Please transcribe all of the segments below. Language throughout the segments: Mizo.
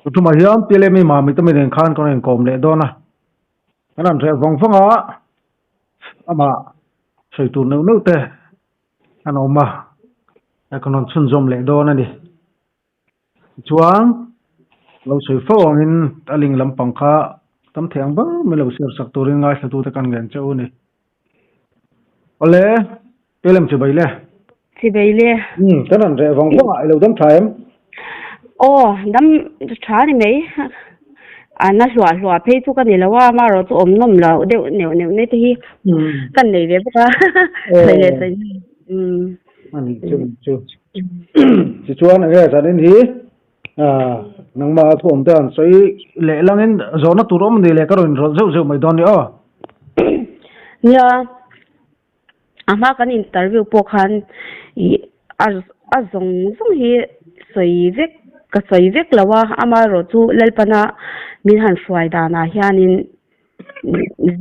Tutumah hian PLMA Mami te nen khan kan rawn inkawm leh dawn a, kan han hreh vawng vawng a, amah sawi tur neuh neuh te an awm a, kan rawn chhunzawm leh dawn a ni. Tichuan lo sawi fo angin a ling lampang kha tam thei ang ber mai lo share sak turin ngaithlatute kan ngen che u a ni. Awle, Pelem chibai le. Chibai le. Umm, kan rawn reh vawng vawng a, i lo dam tha em? Aw, dam tha ni mai. A na hluah hluah phei chu ka ni lo a, amaherawh chu awm nawm lo deuh neuh neuh nei te hi kan nei ve bawk a. Sawi leh sawi hnu. Umm. A ni chu, chu. Tichuan enge zanin hi nangmah a thu awm te han sawi leh langin zawhna tur awm ni leh ka rawn inrawlh zeuh zeuh mai dawn ni aw. Nia. A hma kan interview pawh khan ih a a zawng zawng hi sawi vek ka sawi vek lo a, amaherawh chu Lalpana min han hruai danah hianin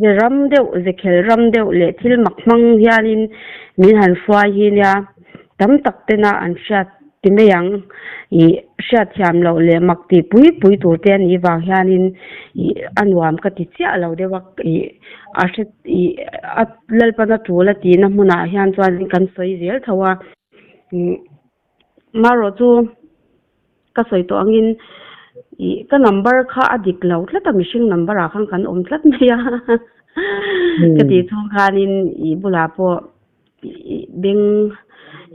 ze ram deuh ze khel ram deuh leh thil mak hmang hianin min han hruai hi nia tam tak tena an hriat ti mai ang ih hriatthiam loh leh mak tih pui pui tur te a nih vang hianin ih a nuam ka ti chiah lo deuh a ih a hre ih a Lalpana tul a tihna hmunah hian chuan kan sawi zel tho a ih marawh chu ka sawi tawh angin ih ka number kha a dik lo tlat a mihring number ah khan kan awm tlat mai a ka tih chhung khanin ih bulah pawh. I beng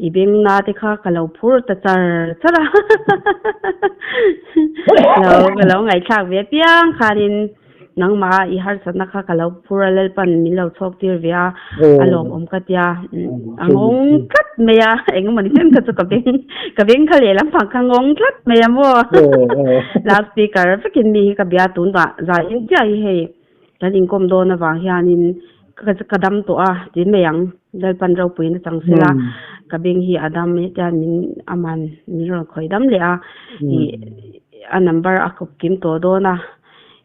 i beng na te kha ka lo phur ta char char a lo ka lo ngaihthlak ve piang khanin nangmah i harsatna kha ka lo phur a Lalpan min lo chhawk tir ve a a lawmawm ka tia a ngawng tlat mai a engemaw ni chen kha chu ka beng ka beng kha lehlam phang kha ngawng tlat mai a maw loudspeaker vekin mi hi ka bia tunah zai in chiah hi hei. Kan inkawm dawn avang hianin ka dam tawh a ti mai ang. Lalpan ropuiin a chang sela ka beng hi a dam hetiang min a man min rawn khawih dam leh a ih a number a kawp kim tawh dawn a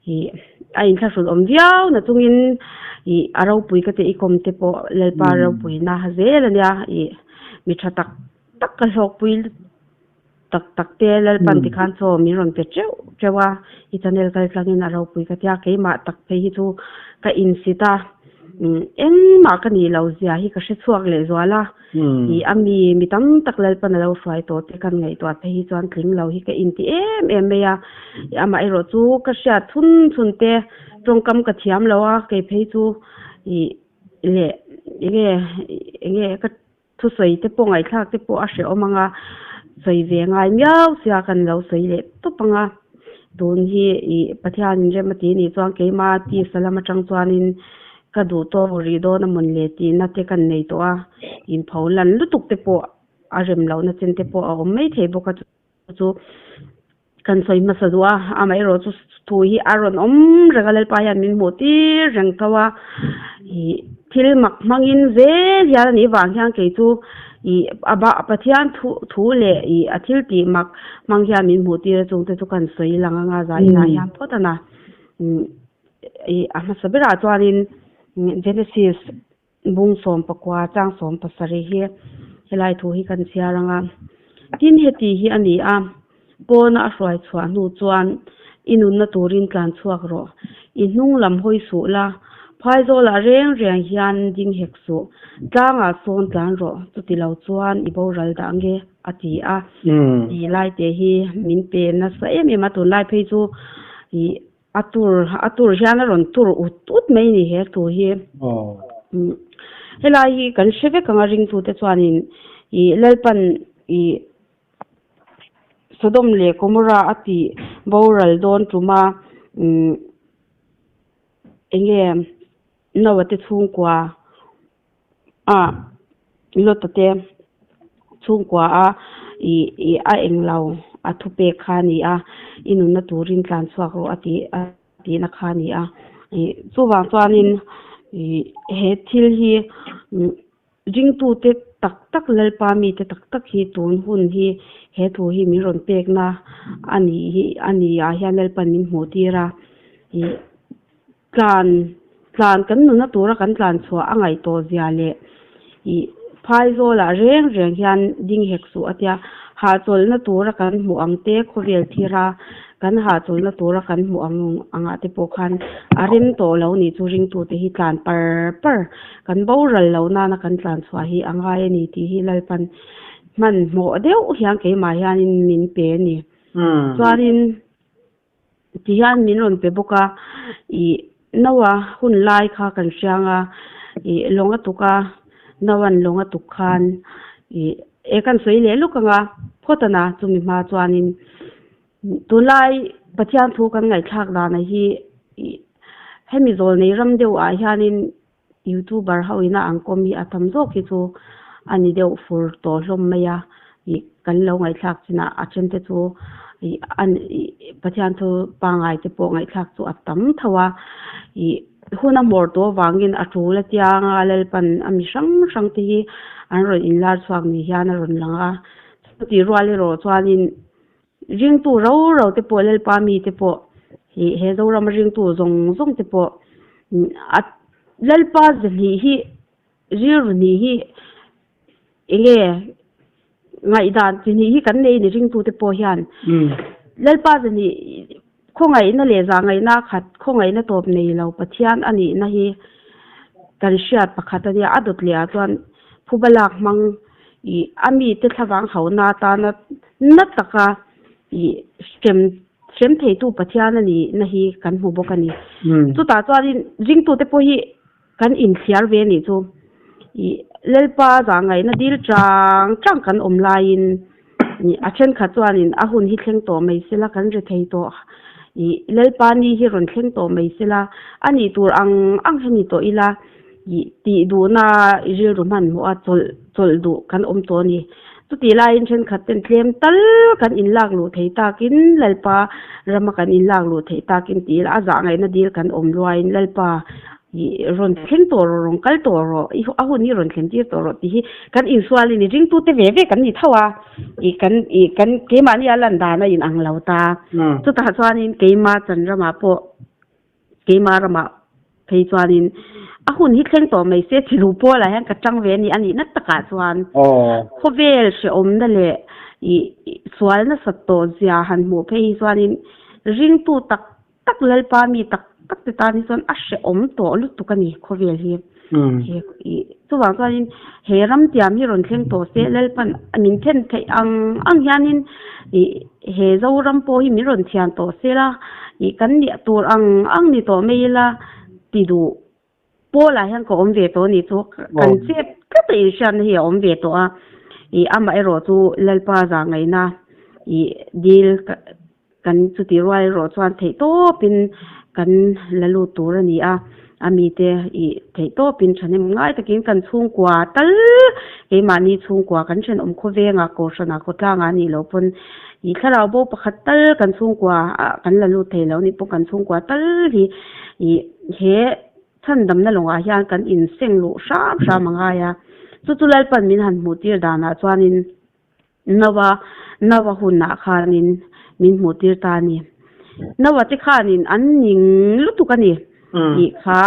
ih a inthlahrun awm viau na chungin ih a ropui ka tih i kawm te pawh Lalpa ropuina zel a nia ih mi tha tak tak ka hlawkpui Tak tak te Lalpan tikhan chaw min rawn pe teuh teuh a, i channel kal tlangin a ropui ka tia, keimah tak phei hi chu ka insit a, engmah ka nih loh zia hi ka hre chhuak leh zual a, ih a mi mi tam tak Lalpan a lo hruai tawh te kan ngaihtuah phei hi chuan tling lo hi ka inti em em mai a, amaherawh chu ka hriat chhun chhun te tawngkam ka thiam lo a, kei phei chu ih leh enge enge ka. Thusawi te pawh ngaihthlak te pawh a hrehawm ang a, sawi ve ngai miau sia kan lo sawi leh tawp ang a. Tun hi ih Pathianin rem a ti nih chuan keima tisa lam atang chuanin ka duh tawk rih dawn a mawn le tihna te kan nei tawh a, inpho lan lutuk te pawh a rem lohna chen te pawh a awm mai thei bawk a chu. Kan sawi hmasa duh a, amaherawh chu thu hi a rawn awm reng a, Lalpa hian min hmuh tir reng tho a, ih thil mak hmangin zel hian a nih vang hian kei chu ih a ba Pathian thu thu leh ih a thil tih mak hmang hian min hmuh tir a chungte chu kan sawi lang anga zah inah hian phawt a na ih a hmasa berah chuanin Genesis. Bung 14 chang 17 hi helai thu hi kan chhiar ang a. Tin heti hi a ni a, pawna a hruai chhuah hnu chuan i nunna turin tlan chhuak rawh. I hnung lam hawi suh la, phaizawlah reng reng hian ding hek suh, tlangah sawn tlan rawh, chuti lo chuan i boral dah nge a ti a. Tih lai te hi min pe nasa em em a, tunlai phei chu ih A tur, a tur hian a rawn tur ut ut mai a ni he thu hi. Helai hi kan hre vek ang a ringtute chuanin ih Lalpan ih Sodom leh Gomorrah a tih boral dawn tuma umm eng nge Noah te chhungkua ah Lota te chhungkua a ih ih a englo a thupek kha a ni a i nunna turin tlan chhuak rawh a tih a tihna kha a ni a ih chuvang chuanin ih he thil hi ringtute tak tak Lalpa mite tak tak hi tun hun hi he thu hi min rawn pekna a nih hi a ni ah hian Lalpan min hmuh tir a ih. Tlan, tlan kan nuna tura kan tlan chhuah a ngaih tawh zia leh ih phaizawlah reng reng hian ding hek suh a tia, hahchawlhna tura kan hmuh ang te khawvel thira kan hahchawlhna tura kan hmuh ang angah te pawh khan a rem tawh lo nih chu ringtute hi tlan par par kan boral loh nana kan tlan chhuah hi a ngai a ni tih hi Lalpan hmanhmawh deuh hian keimah hianin min pe a ni. Chuanin. Ti hian min rawn pe bawk a, ih Noah hun lai kha kan hriang a, ih lawng a tuk a, Noah'n lawng a tuk khan ih e kan sawi leh luk ang a, phawt a na chumi hma chuanin tunlai Pathian thu kan ngaihthlak danah hi ih hemi zawl nei ram deuh ah hianin Youtuber ho ina an kawm hi a tam zawk hi chu a ni deuh fur tawh hlawm mai a, ih kan lo ngaihthlak chinah a then te chu ih an ih Pathian thu pangngai te pawh ngaihthlak chu a tam tho a, ih hun a hmawr tawh avangin a tul a tiang a Lalpan a mi hrang hrang te hi an rawn inlar chhuak ni hian a rawn lang a, chutih rual erawh chuanin Ringtu ro ro te pawh Lalpa mi te pawh ih he Zorama ringtu zawng zawng te pawh a Lalpa zahnih hi rilru hnih hi enge ngaihdan chi hnih hi kan nei a ni ringtu te pawh hian Lalpa zahnih khawngaihna leh zahngaihna a khat khawngaihna tawp nei lo Pathian a nihna hi kan hriat pakhat a nia a dawt leh ah chuan phuba lak hmang ih a mite thlavang hauhna atana na taka ih hrem hrem theitu Pathian a nihna hi kan hmu bawk a ni. Chutah chuanin ringtute pawh hi kan inthliar ve a nih chu. Ih Lalpa zahngaihna dil chang chang kan awm laiin ih a thenkhat chuanin a hun hi thleng tawh mai sela kan ri thei tawh. Ih Lalpa ni hi rawn thleng tawh mai sela a nih tur ang ang hi ni tawh ila ih tih duhna rilru hmanhmawh a chawlh chawlh duh kan awm tawh a ni. Chutih laiin thenkhat ten tlem tal kan inlak luh thei takin Lalpa rama kan inlak luh theih takin tih ila a zahngaihna dil kan awm luaiin Lalpa ih rawn thleng tawh rawh rawn kal tawh rawh i a hun hi rawn thlen tir tawh rawh tih hi kan insual in ringtute ve ve kan ni tho a ih kan ih kan keimahni a lan dan a inang lo ta. Chutah chuanin keima chan ramah pawh Keimah ramah phei chuanin a hun hi thleng tawh mai se chilu pawlah hian ka tang ve a ni a nihna takah chuan khawvel hrehawmna leh ih sual nasat tawh zia han hmuh phei hi chuanin ringtu tak tak Lalpa mi tak tak te tan hi chuan a hrehawm tawh lutuk a ni khawvel hi. He ih chuvang chuanin he ram tiam hi rawn thleng tawh se Lalpan min then theih ang ang hianin ih he Zoram pawh hi min rawn thian tawh se la ih kan nih tur ang ang ni tawh mai ila ti duh pawlah hian ka awm ve tawh a nih chu kan chep tlat a inhriatna hi a awm ve tawh a ih amaherawh chu Lalpa zahngaihna ih dil Kan chutih rual erawh chuan theih tawpin kan la lut tur a ni a, a mite ih theih tawpin thahnem ngai takin kan chhungkua tal keimahni chhungkua kan thenawm khawvengah kohhranah khawtlangah a nih loh pawn ih thlarau bo pakhat tal kan chhungkua ah kan la lut thei lo a nih pawh kan chhungkua tal hi ih he chhandamna lawngah hian kan inseng luh hram hram a ngai a, chu chu Lalpan min han hmuh tir danah chuanin. Noa, Noa hunah khanin min hmuh tir ta a ni. Noa te khanin an ning lutuk a ni. Tih kha,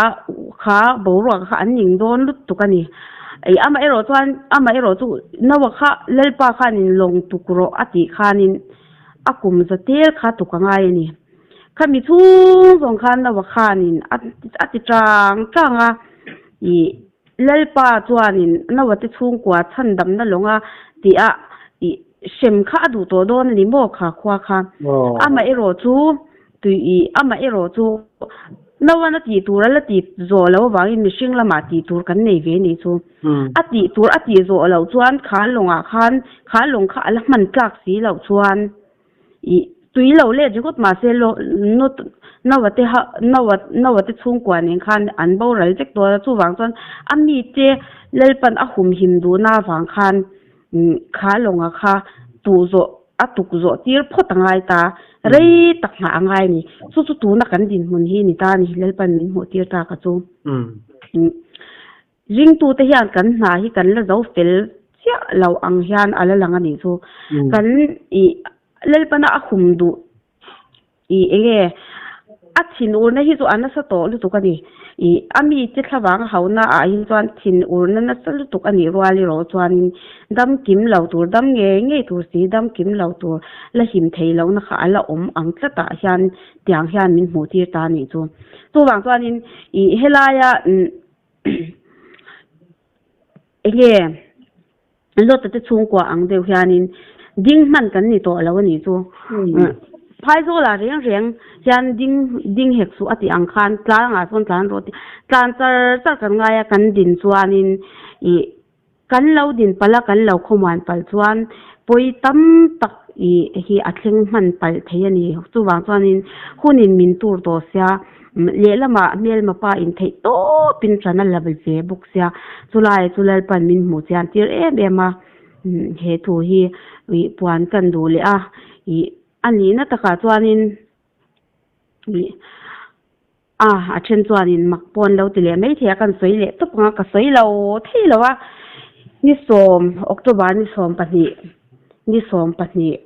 kha boruak kha an ning dawn lutuk a ni. Ih amaherawh chuan, amaherawh chu Noa kha Lalpa khanin lawng tuk rawh a tih khanin a kum za tel kha tuk a ngai a ni. Khami chhung zawng khan Noa khanin a ti chang chang a, ih Lalpa chuanin Noate chhungkua chhandamna lawnga tih a ih hrem kha a duh tawh dawn a ni maw kha khua kha. Amaherawh chu tui ih amaherawh chu Noan a tih tur a la tih zawh loh avangin mihring lamah tih tur kan nei ve nih chu. A tih tur a tih zawh loh chuan kha lawngah khan kha lawng kha a la hman tlak si loh chuan Ih, tui lo let ringawt mahse lo not Noa te ha Noa Noa te chhungkua nen khan an boral vek dawn a, chuvang chuan a mite Lalpan a humhim duhna avang khan kha lawnga kha tuh zawh a tuk zawh tir phawt a ngai ta, rei tak nghah a ngai a ni. Chu chu tuna kan dinhmun hi ni ta a ni, Lalpan min hmuh tir ta ka chu. Ringtute hian kan hna hi kan la zo fel chiah lo ang hian a la lang a nih chu. Kan ih Lalpana a hum duh ih eng nge a thinurna hi chu a nasa tawh lutuk a ni. Ih a mite thlavang a hauhna ah hi chuan thin urna nasa lutuk a nih rual erawh chuanin dam kim lo tur, dam ngei ngei tur si, dam kim lo tur la him thei lohna kha a la awm ang tlatah hian tiang hian min hmuh tir ta a nih chu. Chuvang chuanin ih helaia enge Lawta te chhungkua ang deuh hianin ding hman kan ni tawh lo a nih chu. Phaizawlah reng reng hian ding ding hek suh a tih ang khan tlangah sawn tlan rawh tih tlan char char kan ngai a kan din chuanin ih kan lo din palh a kan lo khawmuan palh chuan pawi tam tak ih hi a thleng hman palh thei a ni. Chuvang chuanin hunin min tur tawh sia. Lehlamah hmelma pa in theih tawpin ṭan a la ve bawk sia, chulai chu Lalpan min hmuh chian tir em em a, he thu hi ih puan kan duh leh a, ih a nihna takah chuanin ih a a then chuanin mak pawh an lo ti leh maithei a, kan sawi leh tawp ang a, ka sawi lo thei lo a, ni sawm October ni 12 ni 12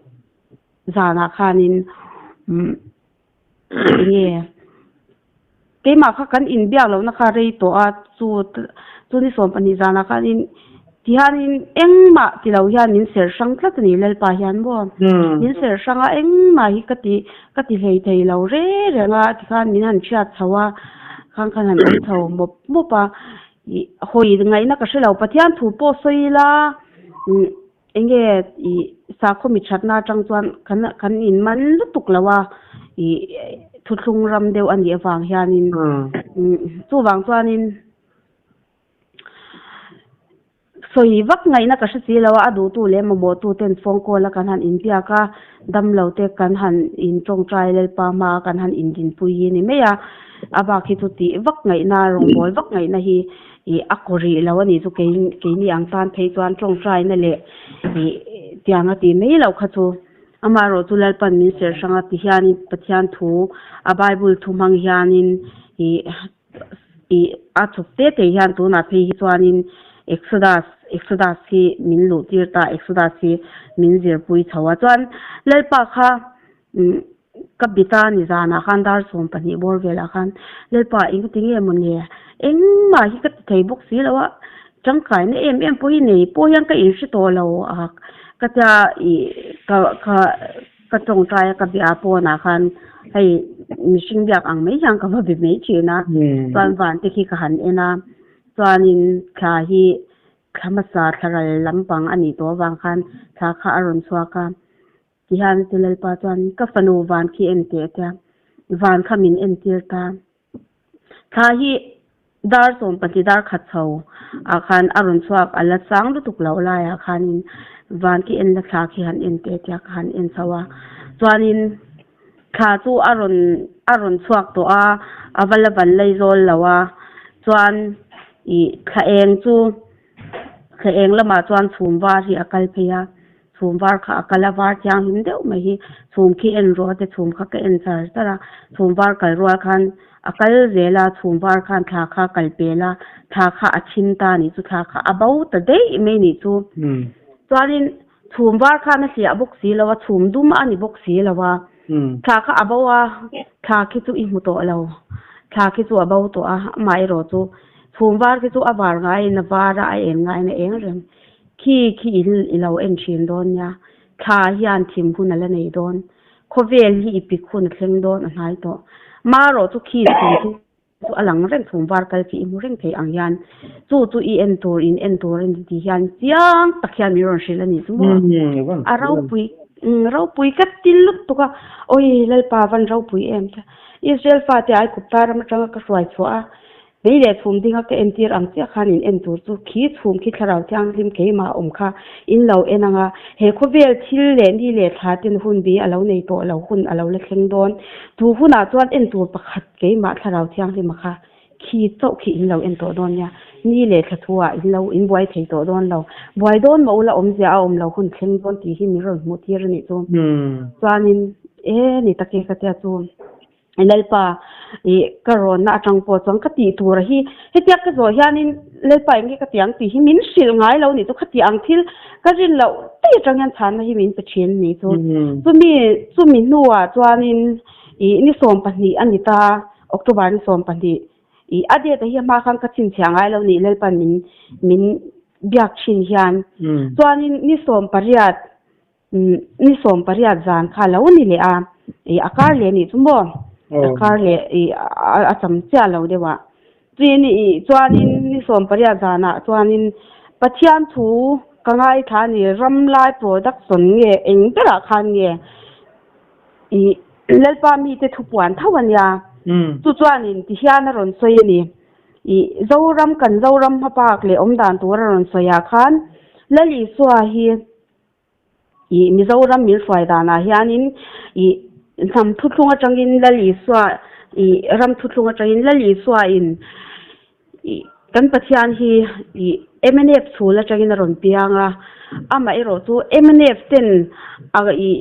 zanah khanin umm. Enge keimah kha kan inbiak lohna kha rei tawh a, chu chu ni 12 zanah khanin tihianin engmah ti lo hian min serh hrang tlat a ni Lalpa hian maw min serh hrang a engmah hi ka ti ka ti hlei thei lo re reng a tikhan min han hriat chho a khang khan han awm chho mawp mawp a ih hawi ngaihna ka hre lo Pathian thu pawh sawi ila umm. Enge ih sakhaw mi thatna atang chuan kan kan in man lutuk lo a ih thuthlung ram deuh a nih avang hianin chuvang chuanin sawi vak ngaihna ka hre si lo a, a duhtu leh mamawhtu ten phone call a kan han inbiak a, damlo te kan han in tawngtai Lalpa hma a kan han indinpui hi a ni mai a, a bak hi chu tih vak ngaihna rawngbawl vak ngaihna hi Ih a kaw rih lo a nih chu kei keini ang tan phei chuan tawngtaina leh ih tiang a tih mai loh kha chu amaherawh chu Lalpan min serh hrang a ti hianin Pathian thu a Bible thu hmang hianin ih ih a chhuk te te hian tunah phei hi chuanin Exodus Exodus hi min luh tir ta Exodus hi min zirpui chho a chuan Lalpa kha umm Ka bit a ni zanah khan dar 12 bawr velah khan Lalpa engti nge maw ni engmah hi ka ti thei bawk si lo a, tangkaina em em pawh hi nei pawh hian ka inhre tawh lo a ka tia ih ka ka ka tawngtai a ka bia pawnah khan hei mihring biak ang mai hian ka va be mai thin a, chuan van te khi ka han en a chuanin thla hi thla hmasa thla ral lampang a nih tawh avang khan thla kha a rawn chhuak a. Tihian chu Lalpa chuan ka fanu van khi en teh tia van kha min entir ta. Thla hi dar 12 dar khat chho ah khan a rawn chhuak a la chang lutuk loh laiah khanin van khi en la thla khi han en teh tia ka han en chho a. Chuanin thla chu a rawn a rawn chhuak tawh a, a va la van lei zawl lo a. Chuan ih thla eng chu thla eng lamah chuan chhum var hi a kal phei a. Chhum var kha a kal a, var thianghlim deuh mai hi chhum khi en rawh te chhum kha ka en char char a, chhum var kal rual khan a kal zel a, chhum var khan thla kha kal pel a, thla kha a chhim ta a nih chu, thla kha a bo ta daih mai a nih chu. Chuanin chhum var khan a hliah bawk si lo a, chhum dum a ni bawk si lo a, thla kha a bo a, thla khi chu i hmu tawh lo, thla khi chu a bo tawh a, amaherawh chu chhum var khi chu a var ngaiin a var a, a eng ngaiin a eng reng. Khi khi in i lo en thin dawn nia, thla hian thim hun a la nei dawn, khawvel hi i pik hun a thleng dawn a hnai tawh. Marawh chu khi chhum khi chu a lang reng chhum var kal khi i hmu reng thei ang hian chu chu i en tur in en tur a ni tih hian chiang tak hian min rawn hrilh a nih chu maw. A ropui ropui ka ti lutuk a, awi Lalpa van ropui em che. Israel fate Aigupta ram atanga ka hruai chhuah a, Mei leh chhum dinga ka entir ang chiah khan in en tur chu khi chhum khi thlarau thianghlim keimah awm kha in lo en ang a, he khawvel thil leh ni leh thla ten hun bi a lo nei tawh lo hun a lo la thleng dawn. Chu hunah chuan en tur pakhat keimah thlarau thianghlima kha khi chauh khi in lo en tawh dawn nia, ni leh thla thu ah in lo in buai thei tawh dawn lo. Buai dawn mah ula awmzia a awm lo hun thleng dawn tih hi min rawn hmuh tir a nih chu. Chuanin e ni take ka tia chu. Lalpa ih ka rawnna atang pawh chuan ka tih tur hi hetia ka zawh hianin Lalpa eng nge ka ti ang tih hi min hrilh ngai lo nih chu khati ang thil ka rin loh daih atang hian chhanna hi min pe thin nih chu. Chumi chumi hnuah chuanin ih ni 12 a ni ta October ni 12. I a date a hi a hma khan ka chhinchhiah ngai lo nih Lalpan min min biak thin hian. Chuanin ni 18 ni 18 zan kha lo ni leh a, i a kar leh nih chu maw? A kar leh i a cham chiah lo deuh a. Chuin i chuanin ni 18 zanah chuanin Pathian thu ka ngaithla a ni, Ramlai production nge eng berah khan nge i Lalpa mite thupuan tho a nia. Chu chuanin tihian a rawn sawi a ni. I Zoram kan Zoram hmapak leh awmdan tur a rawn sawiah khan Lal Isua hi I Mizoram min hruai danah hianin i hnam thuthlung atangin Lal Isua i ram thuthlung atangin Lal Isua in i kan Pathian hi i mnf chhul atangin a rawn piang a, amaherawh chu mnf ten a i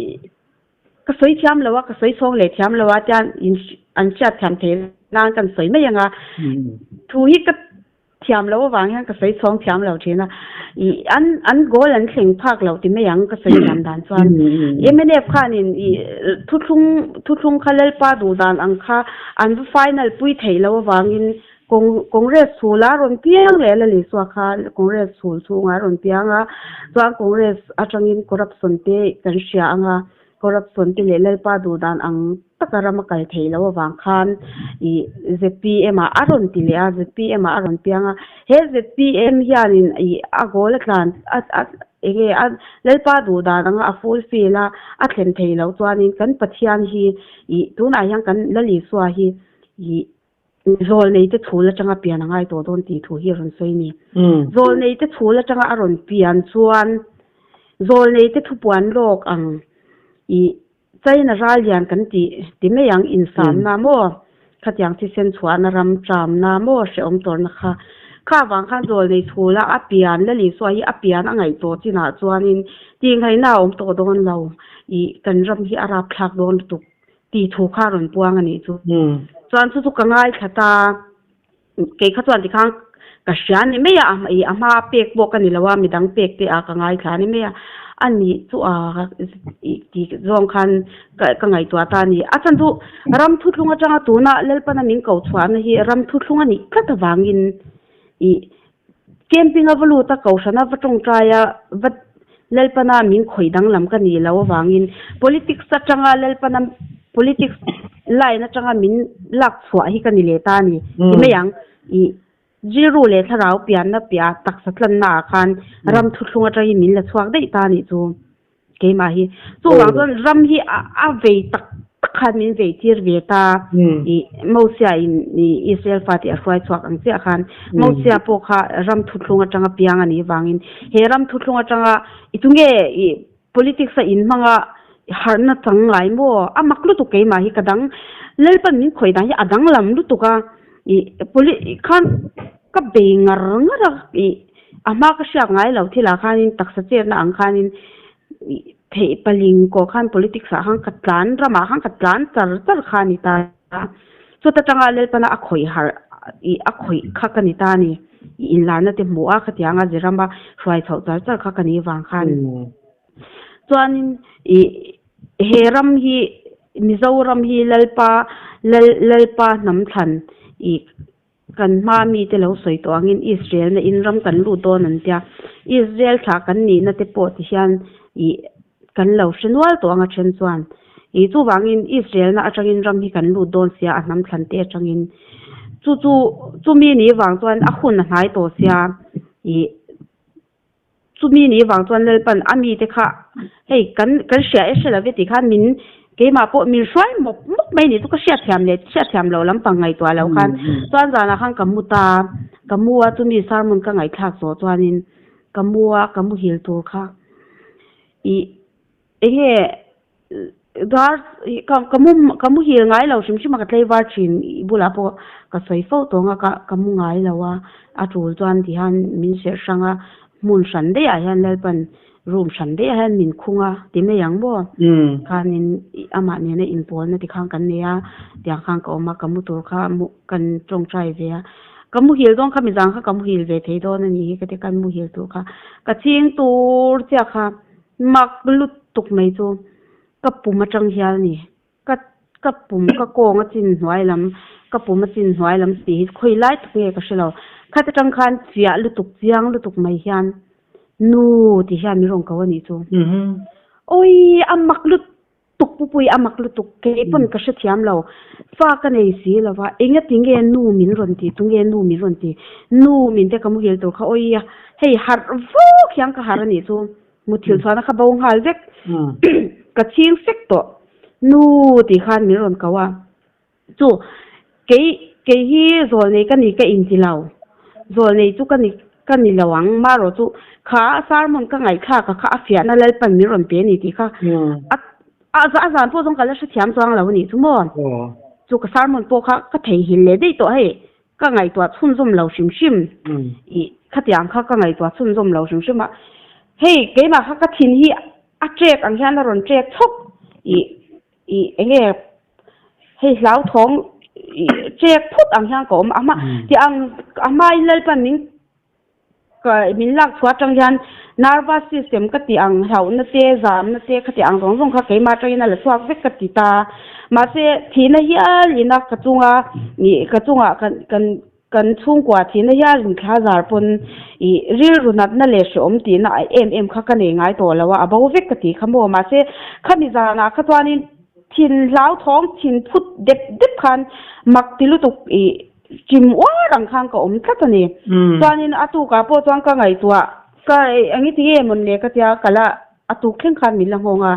Ka sawi thiam lo a, ka sawi chhawng leh thiam lo a tian in an hriat thiam thei nan kan sawi mai ang a. Thu hi ka thiam lo avang hian ka sawi chhawng thiam lo thin a. I an an goal an thleng phak lo ti mai ang ka sawi thiam dan chuan. Mnf khanin i thuthlung thuthlung kha Lalpa duh dan ang kha an va final pui theih lo avangin Congress chhul a rawn piang leh la Lisua kha Congress chhul chhungah a rawn piang a, chuan Congress atangin corruption te kan hria ang a, corruption te leh Lalpa duh dan ang taka ram a kal theih loh avang khan ih zpm ah a rawn ti leh a, zpm ah a rawn piang a, he zpm hianin ih a goal a tlan a a enge a Lalpa duh dan anga a fulfill a, a thlen theih loh chuanin kan Pathian hi ih tunah hian kan Lal Isua hi ih Zawlneite chhul atanga pian a ngai tawh dawn tih thu hi a rawn sawi a ni. Zawlneite chhul atanga a rawn pian chuan Zawlneite thupuan lawk ang i China ral lian kan tih ti mai ang insamna maw khatiang thisen chhuahna ram tramna maw hrehawm tawrhna kha kha avang khan Zawlnei chhula a pian Lal Isua hi a pian a ngaih tawh chinah chuanin tihnghaihna a awm tawh dawn lo i kan ram hi a rapthlak dawn lutuk. Tih thu kha a rawn puang a nih chu. Chuan chu chu ka ngaithla ta, kei kha chuan tikhan ka hria ni mai a, ih a hma pek pawh ka ni lo a, midang pek te ah ka ngaithla ni mai a, a nih chu a ih tih zawng khan ka ka ngaihtuah ta a ni. A chhan chu ram thuthlung atanga tuna Lalpana min ko chhuahna hi ram thuthlung a nih tlat avangin ih Camping a va lut a, Kohhrana va tawngtai a, va Lalpana min khawih danglam ka nih loh avangin politics atanga Lalpana politics line atanga min lak chhuah hi ka ni leh ta a ni. Ti mai ang, ih rilru leh thlarau pianna piah taksa tlanna ah khan ram thuthlung atangin min la chhuak daih ta a nih chu. Keimah hi. Chuvang chuan ram hi a vei tak tak khan min vei tir ve ta. I Mosia in i Israel fate a hruai chhuak ang chiah khan Mosia pawh kha ram thuthlung atanga piang a nih vangin he ram thuthlung atanga i tunge i politics a in hmanga harhna chang ngai maw? A mak lutuk keimah hi ka dang Lalpan min khawih dan hi a danglam lutuk a. I poli khan ka bei ngar ngar a i A hma ka hriak ngai lo thilah khanin taksa chetna ang khanin theih paling kawh khan politics ah khan ka tlan ramah khan ka tlan char char kha a ni ta a. Chuta tanga Lalpana a khawih harh ih a khawih kha ka ni ta a ni. I inlarna te hmuh a khatianga Zirama hruai chhoh char char kha ka nih vang khan. Chuanin ih he ram hi Mizoram hi Lalpa Lal Lalpa hnam thlan ih Kan hma mite lo sawi tawh angin Israel na in ram kan lut dawn an tia. Israel thlah kan nihna te pawh ti hian ih kan lo hre nual tawh ang a then chuan. Ih chuvangin Israel na atangin ram hi kan lut dawn sia a hnam thlan te atangin. Chu chu chumi ni vang chuan a hun a hnai tawh sia ih Chumi ni vang chuan Lalpan a mite kha hei kan kan hria e hre love tih khan min keimah pawh min hruai mawp mawp mai ni chu ka hriatthiam leh hriatthiam loh lampang ngaihtuah loh khan chuan zanah khan ka mu ta ka mu a chumi sermon ka ngaihthlak zawh chuanin ka mu a ka muhil tur kha ih Enge dar ka ka mu ka muhil ngai lo hrim hrim a ka tlaivar thin i bulah pawh ka sawi fo tawng a ka ka mu ngai lo a a tul chuan ti hian min serh hrang a hmun hran daih ah hian Lalpan room hran daih ah hian min khung a ti mai ang maw khanin amah nena inpawlna ti khan kan nei a tiang khan ka awm a ka mu tur kha mu kan tawngtai ve a ka muhil dawn kha mizang kha ka muhil ve thei dawn a nih hi ka ti kan muhil tur kha ka ching tur chiah kha. Mak lutuk mai chu ka pum atang hial a ni. Ka ka pum ka kawng a chin hnuai lam ka pum a chin hnuai lam tih hi khawi lai tak nge ka hre lo. Khat atang khan fiah lutuk chiang lutuk mai hian nu tih hian min rawn ko a nih chu. Awii a mak lutuk. Tukpupui a mak lutuk, kei pawn ka hrethiam lo. Fa ka nei si lo va, engati nge nu min rawn ti, tunge nu min rawn ti? Nu min te ka muhil tur kha awii a, hei harh vuk hian ka harh a nih chu, muthilh chhuahna kha bo nghal vek, ka chhing sek tawh. Nu tih khan min rawn ko a. Chu, kei, kei hi zawlnei ka ni ka inti lo. Zawlnei chu ka ni, ka ni lo ang. Marawh chu, kha a sermon ka ngaihthlak a kha a fiahna Lalpan min rawn pe a ni tih kha a, a, a zan pawh zawng ka la hrethiam chuang lo a nih chu maw? Chu ka sermon pawh kha ka theihnghilh leh daih tawh hei, ka ngaihtuah chhunzawm lo hrim hrim. Ih, khatiang kha ka ngaihtuah chhunzawm lo hrim hrim a. Hei, keimah kha ka thin hi a ṭek ang hian a rawn ṭek chhawk. Ih. Ih enge hei hlauthawng ih chek phut ang hian ka awm a hma tih ang a hmain Lalpan min ka min lak chhuah atang hian nervous system ka tih ang hlauhna te zamna te kha tih ang zawng zawng kha keimah atangin a la chhuak vek ka ti ta mahse thihna hial ina ka chunga ih ka chungah kan kan Kan chhungkua thihna hial inthla zar pawn i rilru natna leh hrehawm tihna em em kha ka nei ngai tawh lo a, a bo vek ka ti kha maw. Mahse, khami zanah kha chuanin thin hlauthawng thin phut dep dep khan mak ti lutuk i chim uar ang khan ka awm tlat a ni. Chuanin a tukah pawh chuan ka ngaihtuah ka eng i ti nge mawn le ka tia ka la a tuk thleng khan min la nghawng a,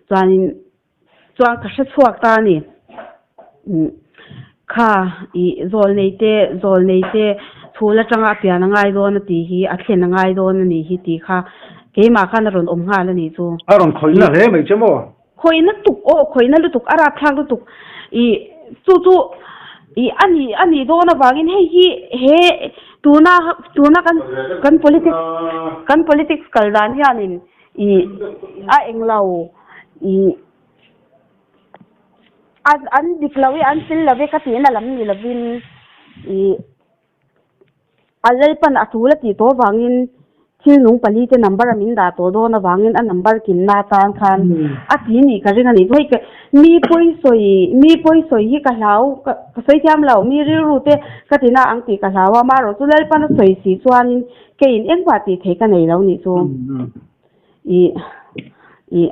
chuanin Chuan ka hre chhuak ta a ni. Kha i zawlnei te, zawlnei te chhul atanga a pian a ngai dawn a tih hi, a thlen a ngai dawn a nih hi tih kha keimah khan a rawn awm nghal a nih chu. A rawn khawihna hle mai che maw? Khawihna tuk aw, khawihna lutuk, a rapthlak lutuk. I chu chu i a nih a nih dawn avangin hei hi he tuna tuna kan kan politics kan politics kal dan hianin I a englo i a an dik lo i an fel lo e ka tihna lam ni lovin i a Lalpan a tul a tih tawh avangin thil nung pali te number a min dah tawh dawn avangin a number kimna atan khan a ti nih ka ring a ni. Hei mi pawi sawi mi pawi sawi hi ka hlau ka sawi thiam lo mi rilru te ka tina ang tih ka hlau a amaherawhchu Lalpan a sawi si chuanin Keiin engmah tih theih ka nei lo nih chu. Ih, ih,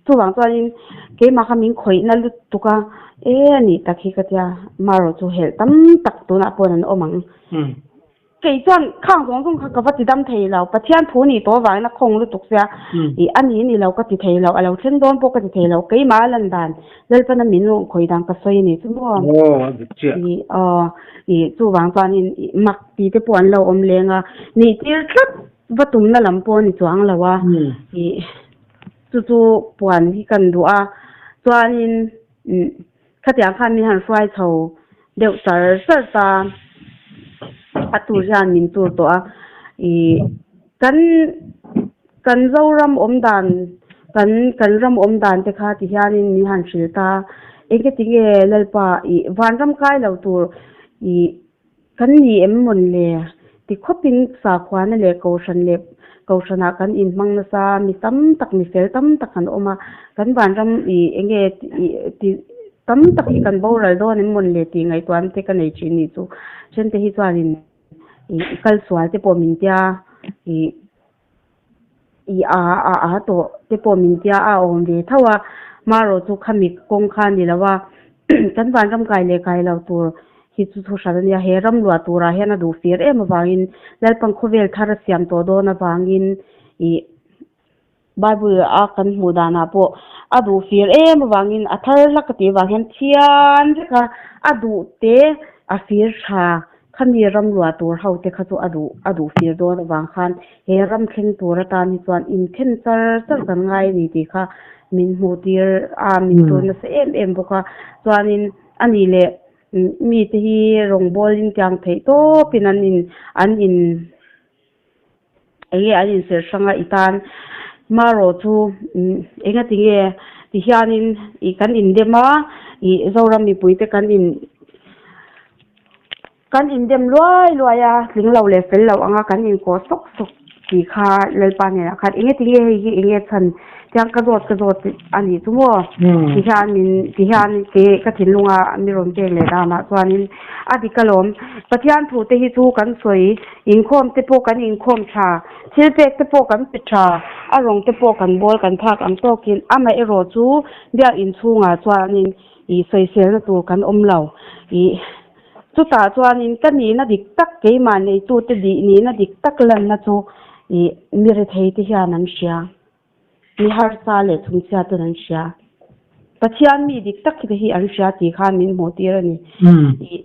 chuvang chuanin keimah kha min khawihna lutuk a, e a nih tak hi ka tia, marawh chu helh tam tak tunah paw'n an awm ang. Kei chuan khang zawng zawng kha ka va ti dam thei lo, Pathian thu nih tawh avangin a khawng lutuk sia, ih, a ni ni lo ka ti thei lo, a lo thleng dawn pawh ka ti thei lo, keimah a lan dan Lalpana min rawn khawi dan ka sawi a ni chu maw? Aw, a dik chiah. Ih, aw, ih, chuvang chuanin ih mak tih te pawh an lo awm leng a, nih tir tlat va tumna lam pawh a ni chuang lo a, ih, chu chu puan hi kan duh a, chuanin umm khatiang khan min han hruai chho deuh char char ta, a tur hian min tur tawh a, ih, kan. Kan Zoram awm dan, kan kan ram awm dan te kha ti hianin min han hrilh ta. Enge tinge Lalpa i vanram kai lo tur i kan ni em mawn le? Ti khawpin sakhuana leh kohhran leh kohhranah kan inhmang nasa, mi tam tak, mi fel tam tak kan awm a. Kan vanram i enge i ti tam tak hi kan boral dawn em mawn le tih ngaihtuahna te ka nei thin nih chu. Thente hi chuanin i kal sual te pawh min tia i. I a a a tawh te pawh min tia a awm ve tho a, marawh chu khami kawng kha a ni lo a, kan vanram kai leh kai lo tur hi chu thu hran a nia, he ram luah turah hian a duh fir em avangin Lalpan khawvel thar a siam tawh dawn avangin ih Bible a kan hmuh danah pawh a duh fir em avangin a thar hlak ka tih avang hian thian vek a, a duh te a fir tha. Khami ram luah tur ho te kha chu a duh a duh fir dawn avang khan he ram thleng tur atan hi chuan inthen char char kan ngai a ni tih kha min hmuh tir a, min tur nasa em em bawk a. Chuanin a nih leh mite hi rawngbawl in tiang theih tawpin an in an in Enge an inserh hrang a i tan marawh chu enga tinge ti hianin ih kan indem a ih Zoram mipuite kan in kan indem luai luai a tling lo leh fel lo anga kan inkawh sawk sawk. Tih kha Lalpa hnenah khan enge tinge hei hi enge chhan tiang ka zawt ka zawt a nih chu maw? Ti hian min ti hian ke ka thinlunga mi rawn pek leh danah chuanin a dik alawm. Pathian thu te hi chu kan sawi inkhawm te pawh kan inkhawm tha, thil pek te pawh kan pe tha, a rawng te pawh kan bawl kan phak ang tawkin amaherawh chu biakinn chhungah chuanin ih sawiselna tur kan awm lo ih. Chutah chuanin ka nihna dik tak, keimah neitute dih nihna dik tak lanna chu ih mi retheite hian an hria, mi harsa leh chhungchhiaten an hria. Pathian mi dik tak te hi an hria tih khan min hmuh tir a ni. Ih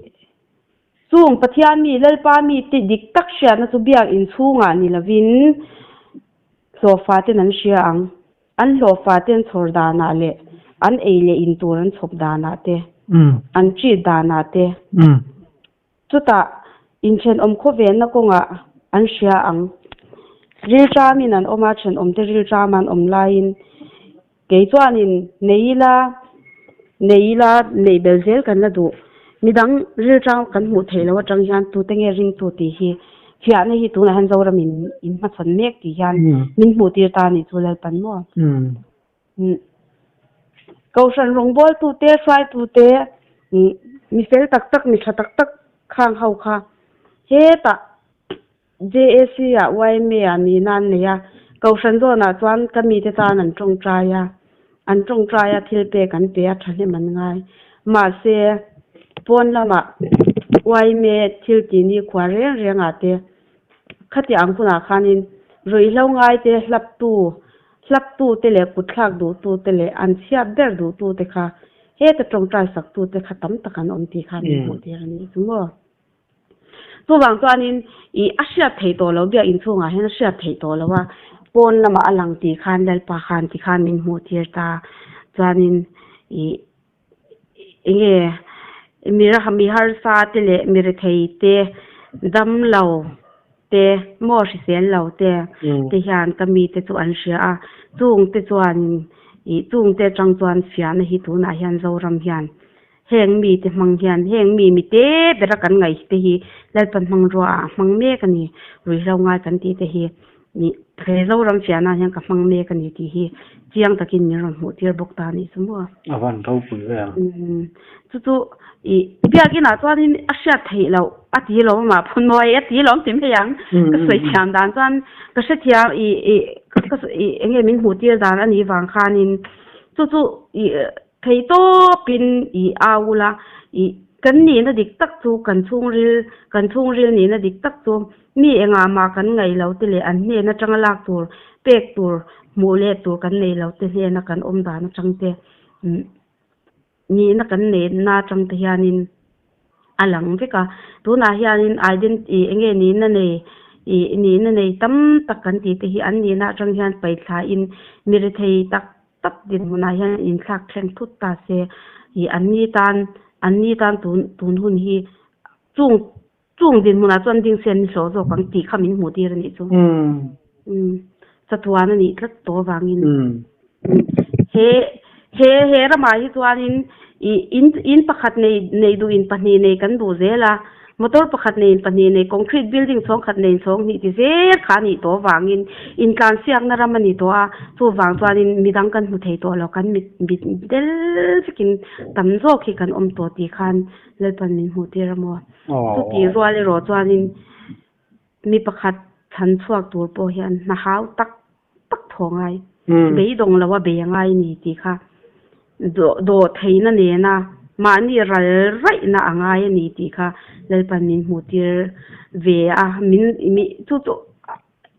chung Pathian mi, Lalpa mi te dik tak hriatna chu biak inchhungah ni lovin hlawhfaten an hria ang. An hlawhfate an chhawr danah leh an ei leh in tur an chhawp danah te, an treat danah te, chutah inthenawm khawvelna kawngah an hria ang. Rilṭamin an awm a, thenawmte rilṭam an awm laiin kei chuanin nei ila, nei ila neih belh zel kan la duh. Midang rilṭam kan hmuh theih loh aṭang hian tute nge ringtu tih hi Fiahna hi tunah hian Zoram in in hmachhawn mek tih hian min hmuh tir ta anih chu Lalpan maw? Kohhran rawngbawltute, hruaitute, mi fel tak tak, mi tha tak tak khang ho kha hetah JAC ah YMA ah nihna an nei a, Kohhran zawnah chuan ka mite tan an tawngtai a, an tawngtai a thil pek an pe a thahnem an ngai. Mahse, pawn lamah YMA thil tih ni khua reng reng ah te khati ang hunah khanin ruihhlo ngai te hlaptu hlaptu te leh kutthlak duhtu te leh an chhiat ber duhtu te kha heta tawngtai sak tu te kha tam tak an awm tih kha min hmuh tir a nih chu maw. Chuvang chuanin ih a hriat theih tawh loh biak inchhungah hian a hriat theih tawh loh a, pawn lamah a lang tih khan Lalpa khan ti khan min hmuh tir ta. Chuanin ih enge mi mi harsa te leh mi rethei te dam lo te maw hrisel lo te te hian ka mite chu an hria a, chungte chuanin ih chungte atang chuan fiahna hi tunah hian Zoram hian Heng mite hmang hian heng mi mi te bera kan ngaih te hi Lalpan hmangrua ah a hmang mek a ni, ruihhlo ngai kan tih te hi nih he Zoram fiahna hian ka hmang mek a ni tih hi chiang takin min rawn hmuh tir bawk ta a nih chu maw. A van ropui ve ang. Umm chu chu ih biakinah chuanin a hriat theih loh a ti lawm amah phunmawi a ti lawm ti mai ang ka sawi thiam dan chuan ka hrethiam ih ih ka ih eng nge min hmuh tir dan a nih vang khanin chu chu ih Thei tawpin i au ula, i kan nihna dik tak chu kan chhungril, kan chhungril nihna dik tak chu mi engah mah kan ngaih lo te leh an hnen atanga lak tur, pek tur, hmuh leh tur kan nei lo te hnena kan awm dan atang te, nihna kan neihna atang te hianin a lang vek a. Tunah hianin identi enge nihna nei, ih nihna nei tam tak kan tih te hi an nihna atang hian paithlain mi rethei tak tak dinhmunah hian inthlak thleng thut ta se, ih an ni tan an ni tan tun tun hun hi chung chung dinhmunah chuan ding se an ni hlawh zawk ang tih kha min hmuh tir a nih chu. Umm chatuan a nih tlat tawh avangin he he he ramah hi chuanin ih in in pakhat nei nei duh in pahnih nei kan duh zel a. Motor pakhat neiin pahnih nei, concrete building chhawng khat neiin chhawng hnih ti zel kha a nih tawh avangin intlansiakna ram a ni tawh a, chuvang chuanin midang kan hmu thei tawh lo, kan mit mit del vekin tam zawk hi kan awm tawh tih khan Lalpan min hmuh tir a maw? Chutih rual erawh chuanin mi pakhat chhan chhuak tur pawh hian hna hau tak tak thaw ngai, beidawng lo a bei a ngai ni tih kha dawh theihna nena mahni ral raihna a ngai a ni tih kha Lalpan min hmuh tir ve a, min mi chu chu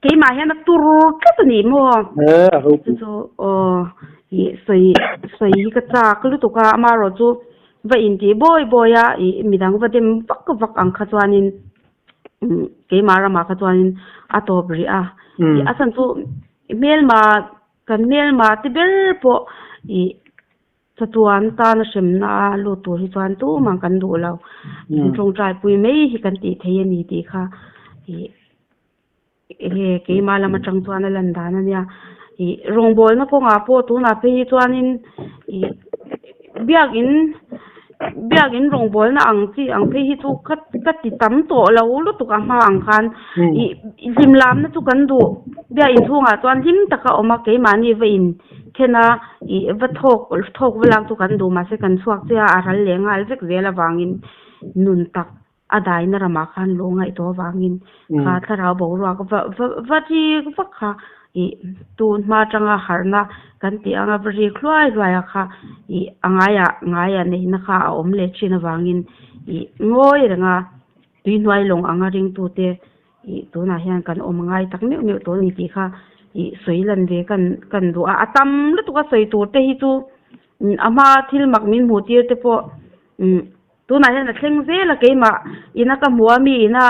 keimah hian a tur tlat a ni maw? Chu chu aw ih sawi sawi hi ka chak lutuk a, amaherawh chu va intih bawi bawi a ih midang va dem vak vak ang kha chuanin keimah ramah kha chuanin a tawp rih a a chhan chu hmelma kan hmelma te ber pawh ih chatuan tana hremna a lut tur hi chuan tumah kan duh lo tawngtai pui mai hi kan tih thei a ni tih kha ih Enge keimah lam atang chuan a lan dan a nia. Ih rawngbawlna kawngah pawh tunah phei hi chuanin ih biakin. Biakin rawngbawlna ang chi ang phei hi chu ka ka ti tam tawh lo lutuk a hma ang khan ih hlim lamna chu kan duh biakin chhungah chuan hlim taka awm a keimahni va in then a ih va thawk thawk va lak chu kan duh mahse kan chhuak chiah a a ral leh nghal vek zel avangin nun tak a daina ramah khan lo ngaih tawh avangin kha thlarau boruak va va va rik vak kha ih tun hma atanga harhna kan tih anga va rik hluai hluai a kha ih a ngaiah ngaia neihna kha a awm leh thin avangin ih ngawi renga tuihnuai lawng anga ringtute ih tunah hian kan awm ngai tak meuh meuh tawh a ni tih kha ih sawi lan ve kan kan duh a, a tam lutuk a sawi tur te hi chu a hma thil mak min hmuh tir te pawh umm. Tunah hian a thleng zel a, keimah ina ka hmu a, mi ina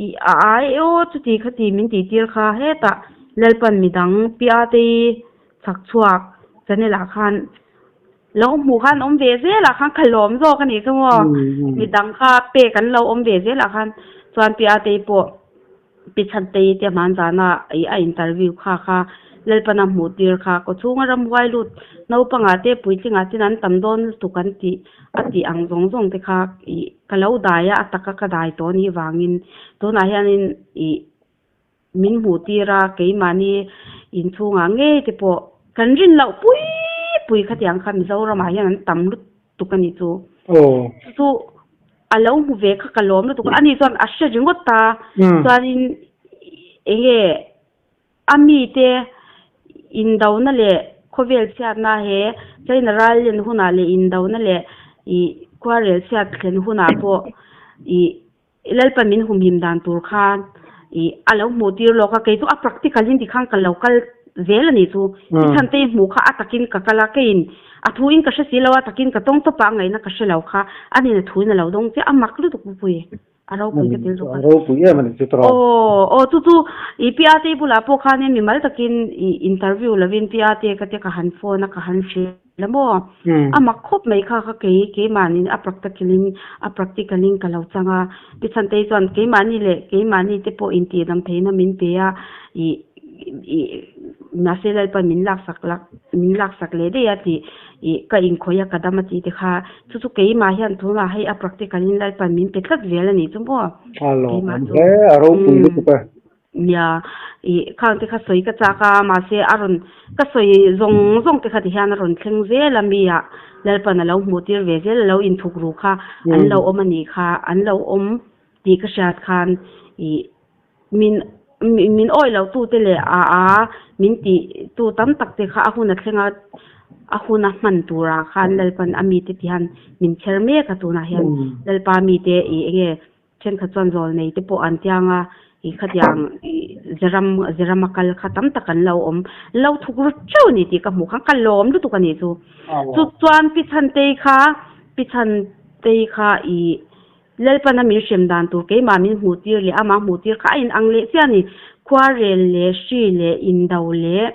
ih a ai aw chuti khati min tih tir kha hetah Lalpan midang Pia tei chhak chhuak channel ah khan lo hmuh khan awm ve zel ah khan ka lawm zawk a nih chu maw, midang kha pek an lo awm ve zel ah khan chuan Pia tei pawh Pi Chhantei te hmanzana ih a interview kha kha Lalpana hmuh tir kha kaw chhunga ramhuai lut naupangah te puitlingah ten an tam dawn lutuk an tih a tih ang zawng zawng te kha ih ka lo dai a, a taka ka dai tawh anih vangin tunah hianin ih min hmuh tir a keimahni inchhungah ngei te pawh kan rin loh pui pui khatiang kha Mizoramah hian an tam lutuk a nih chu. Chu a lo hmu ve kha ka lawm lutuk a, ani chuan a hre ringawt ta, chuanin eng nge a mite indona leh khawvel chhiatna he China ral len hunah leh indona leh ih khuarel chhiat thlen hunah pawh ih Lalpa min humhim dan tur khan ih a lo hmuh tir lawk a, kei chu a practical in tikhan ka lo kal zel a nih chu. I chhan te i hmuh kha a takin ka kal a, keiin a thu in ka hre si lo a, takin ka tawng tawp a, a ngaihna ka hre lo kha a nin a thu in a lo dawng chiah a, mak lutuk pupui a ropui ka ti lutuk a. A ropui em a nih chu tawrh. Aw aw chu chu i Pi Ate bulah pawh khanin mimal takin i interview lovin Pi Ate ka tia ka han phone a ka han hrilh. La maw? A mak khawp mai kha kha kei keimahni a practical in a practical in ka lo chang a. Pi Chhantei chuan keimahni leh keimahni te pawh intihdam theihna min pe a, ih ih mahse Lalpa min laksak lak min laksak leh daih a tih ih ka inkhawih a ka dam a tih te kha chu chu keimah hian tunah hei a practical in Lalpa min pe tlat zel a nih chu maw? A lawm awm hle, a ropui lutuk e. Nia, ih khang te kha sawi ka chak a, mahse a rawn ka sawi zawng zawng te kha ti hian a rawn thleng zel a mi ah Lalpan a lo hmuh tir ve zel a lo inthuk ru kha an lo awm a nih kha, an lo awm tih ka hriat khan ih min min awih loh tu te leh a a min tih tu tam tak te kha a hun a thleng a, a hun a hman turah khan Lalpan a mite ti hian min chher mek a tunah hian Lalpa mite ih eng nge Thenkhat chuan zawl nei te pawh an tiang a, ih khatiang ih Zeram Zerama kal kha tam tak an lo awm lo thuk ru teuh a ni tih ka hmuh khan ka lawm lutuk a nih chu. Chu chuan Pi Chhantei kha Pi Chhantei kha ih Lalpana min hrem dan tur keimah min hmuh tir leh amah hmuh tir kha a inang leh chiah a ni. Khuarel leh hri leh indo leh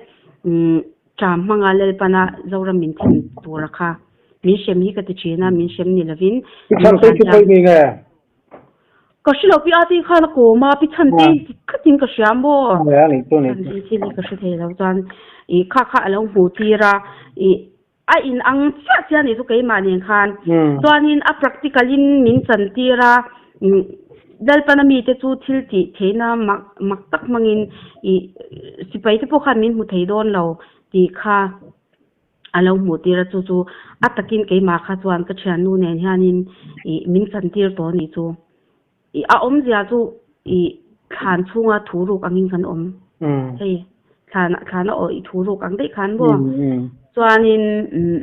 umm Ṭam hmanga Lalpana Zoram min them tura kha min hrem hi ka ti ṭhin a, min hrem ni lovin Pi Chhantei chu khawi mi nge? Ka hre lo, Pi Ati khan a kawm a, Pi Chhantei khatin ka hria maw? Nge a nih chu a nih chu. Chhantei thil hi ka hre thei lo chuan ih kha kha a lo hmuh tir a, ih a in ang chiah chiah a nih chu keimah nen khan. Chuanin a practical in min chan tir a, Lalpana mite chu thil tih theihna mak mak tak hmangin ih sipai te pawh khan min hmu thei dawn lo tih kha a lo hmuh tir a, chu chu a takin keimah kha chuan ka thiannu nen hianin ih min chantir tawh a nih chu. Ih a awmzia chu ih thlan chhunga thu ruk angin kan awm. Hei thlan thlan a awih thu ruk ang daih khan maw? Chuanin umm.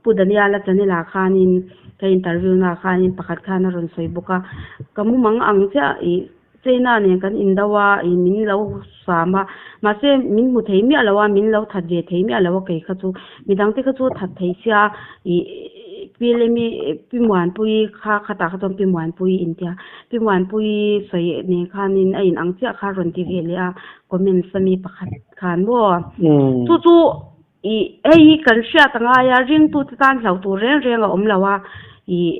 Pu Daniela channel-ah khanin ka interview naah khanin pakhat khan a rawn sawi bawk a, ka mumang ang chiah ih China nen kan indo a ih min lo sam a, mahse min hmu thei miah lo a, min lo that ve thei miah lo a kei kha chu, midang te kha chu that thei sia ih Pi Lemi Pi Muanpuii kha khatah kha chuan Pi Muanpuii in tia, Pi Muanpuii sawi nen khanin a in ang chiah kha a rawn ti ve leh a, comments a mi pakhat khan maw chu chu. Ih, hei hi kan hriat a ngai a, ringtute tan hlauh tur reng reng a awm lo a, ih,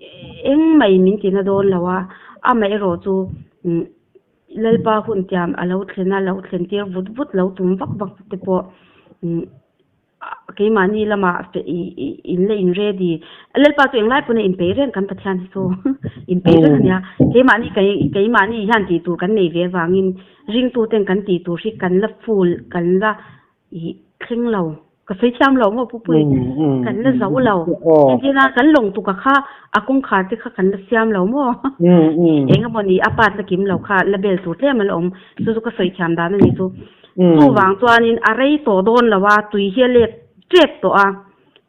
engmah in min tina dawn lo a, amaherawh chu umm Lalpa hun tiam a lo thlen a, lo thlen tir vut vut lo tum vak vak te pawh umm Keimahni lamah in la in ready. Lalpa chu englai pawn a inpeih reng kan Pathian hi chu inpeih reng a nia. Keimahni keimahni hian tih tur kan nei ve avangin ringtu ten kan tih tur hi kan la full kan la ih thleng lo. Ka sawi thiam lo maw Pupui? Kan la zo lo. Entirna kan lawng tuka kha a kawngkhar te kha kan la siam lo maw? Eng emaw ni a part la kim lo kha la bel tur tlem a la awm. Chu chu ka sawi thiam dan a ni chu. Chuvang chuanin a rei tawh dawn lo a, tui hi a let tep tawh a.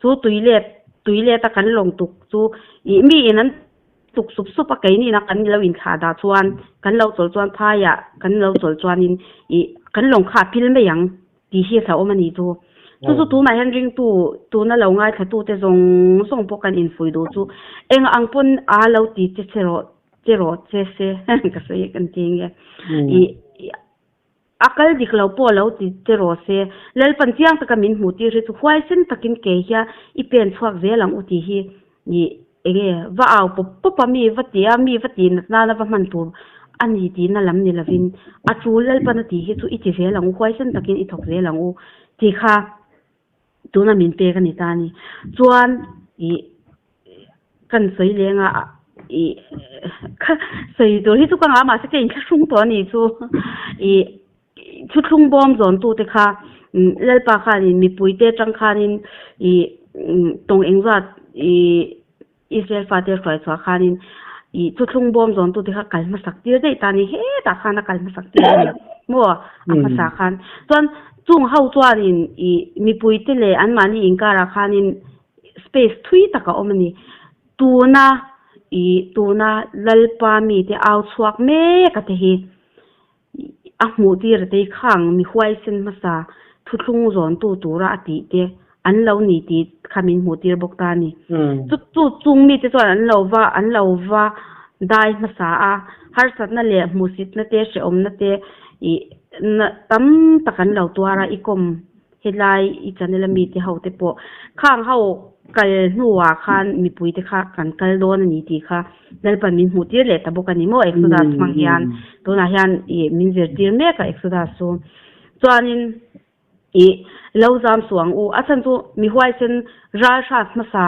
Chu tui let, tui let a kan lawng tuk chu ih mi in an tuk sup sup a, keini ina kan lo inthlah dah chuan, kan lo chawl chuan phaiah kan lo chawl chuanin ih kan lawng kha a phil mai ang tih hi a hlauhawm a ni chu. Chu chu tunah hian ringtu, tuna lo ngaithlatute zawng zawng pawh kan infuih duh chu eng ang pawn a lo ti che che rawh che rawh che se ka sawi kan ti nge ih a kal dik lo pawh lo ti che rawh se Lalpan chiang taka min hmuh tir hi chu huaisen takin ke hian i pen chhuak zel ang u tih hi ih enge va au pawp pawp a mi va ti a mi va tih nat nana va hman tur a ni tihna lam ni lovin a tul Lalpan a tih hi chu i ti zel ang u huaisen takin i thawk zel ang u tih kha tuna min pek a ni ta a ni chuan ih Kan sawi leng a, ih kha sawi tur hi chu ka ngah mahse ka inthlahrung tawh a ni chu. Ih thuthlung bawm zawntute kha Lalpa khanin mipuite atang khanin ih tawng engzat ih Israel fate hruai chhuah khanin ih thuthlung bawm zawntute kha kal hmasak tir daih ta a ni. Hetah khan a kal hmasak tir a ni maw a hmasa khan. Chuan chung ho chuanin ih mipuite leh anmahni inkarah khanin Space thui tak a awm a ni. Tuna ih tuna Lalpa mite au chhuak mek a te hi a hmuh tir a te hi khang mi huaisen hmasa thuthlung zawntu tura a tih te an lo ni tih kha min hmuh tir bawk ta a ni. Chu chu chung mite chuan an lo va an lo va dai hmasa a, harsatna leh hmuhsitna te hrehawmna te ih na tam tak an lo tuar a i kawm Helai i channel a mite ho te pawh khang ho kal hnuah khan mipui te kha kan kal dawn a ni tih kha Lalpan min hmuh tir leh ta bawk a ni maw Exodus hmang hian tunah hian ih min zirtir mek a Exodus chu chuanin ih lo zam suh ang u a chhan chu mi huaisen ral hrat hmasa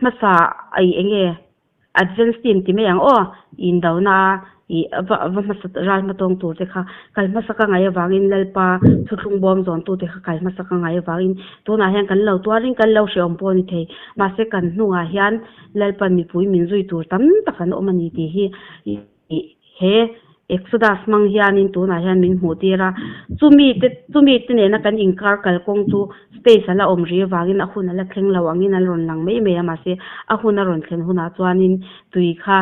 hmasa ih eng nge Advance team ti mai ang aw, indona ih va va hmasa ral hmatawng tur te kha kal hmasa ka ngaih avangin Lalpa thuthlung bawm zawn tu te kha kal hmasa ka ngaih avangin tunah hian kan lo tuarin kan lo hrehawm pawh a ni thei. Mahse kan hnungah hian Lalpan mipui min zui tur tam tak an awm a ni tih hi ih He Exodus hmang hianin tunah hian min hmuh tir a, chumi te chumi te nena kan inkar kalkawng chu space a la awm rih avangin a hun a la thleng lo angin an rawn lang mai mai a, mahse a hun a rawn thlen hunah chuanin tui kha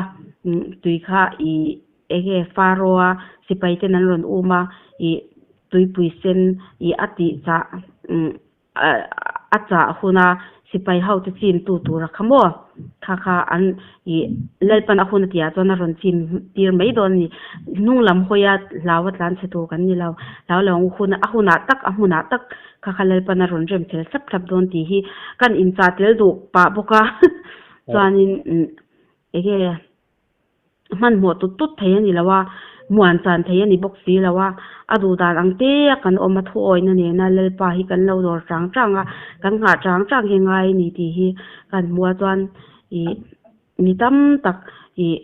tui kha ih enge Pharaoh-a sipai ten an rawn um a, ih tuipui sen ih a tih chah a chah huna sipai ho te chim tu tur a kha maw? Kha kha an ih Lalpan a hun a tihah chuan a rawn chim tir mai dawn a ni. Hnung lam hawia hlau a tlan chhe tur kan ni lo. Hlau lo ang hun a hunah tak a hmunah tak kha kha Lalpan a rawn rem fel thlap thlap dawn tih hi kan inchah tel duh pah bawk a. Chuanin enge Hmanhmawh tut tut thei a ni lo a, muan chan thei a ni bawk si lo a, a duh dan ang te a kan awm a thuawina nena Lalpa hi kan lo dawr chang chang a, kan nghah chang chang hi ngai a ni tih hi kan hmu a chuan ih mi tam tak ih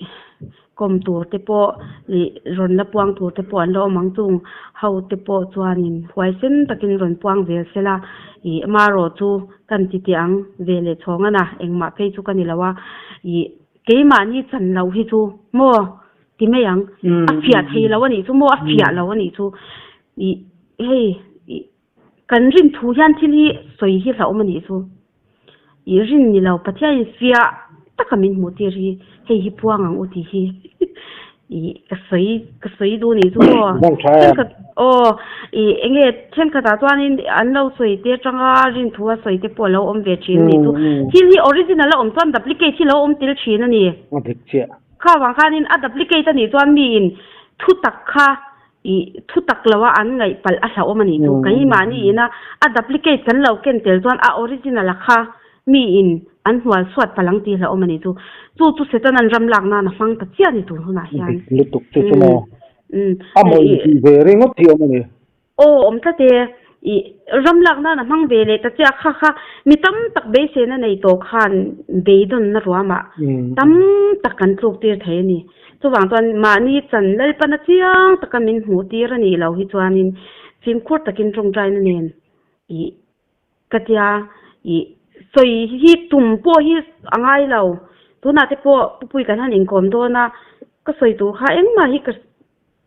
kawm tur te pawh ih rawn la puang tur te pawh an la awm ang chung ho te pawh chuanin huaisen takin rawn puang zel se la ih amaherawh chu kan ti teh ang ve leh chhawng a na engmah phei chu ka ni lo a ih. Keimahni chan loh hi chu maw ti mai ang, a fiah thei lo a nih chu maw, a fiah lo a nih chu. Ih hei ih kan rin thu hian thil hi sawi hi hlauhawm a nih chu. Ih rin ni lo Pathianin fiah taka min hmuh tir hi hei hi puang ang u tih hi ih ka sawi ka sawi duh a nih chu maw. Thenkhat aw ih eng nge thenkhatah chuanin an lo sawi te atanga rin thu a sawi te pawh a lo awm ve thin a nih chu. Thil hi original a awm chuan duplicate hi lo awm tel thin a ni. A dik chiah. Kha vang khanin a duplicate a nih chuan miin thu tak kha ih thu tak loa an ngaih palh a hlauhawm a nih chu. Keimahni ina a duplicate kan lo ken tel chuan a original a kha miin an hnual chhuat palh ang tih hlauhawm a nih chu. Chu chu Setanan ram lak nan a hmang ta chiah a ni tun hunah hian. Dik lutuk chu chu maw. A mawi tih ve ringawt hi awm a ni. Aw awm tlat e. I ram lak nan a hmang ve leh ta chiah kha kha mi tam tak beiseina nei tawh khan beidawnna ruamah tam tak kan tluk tir thei a ni. Chuvang chuan mahni chan Lalpana chiang taka min hmuh tir a nih loh hi chuanin fimkhur takin tawngtaina nen i ka tia i sawi hi tum pawh hi a ngai lo. Tunah te pawh Pupui kan han inkawm dawn a, ka sawi tur kha engmah hi ka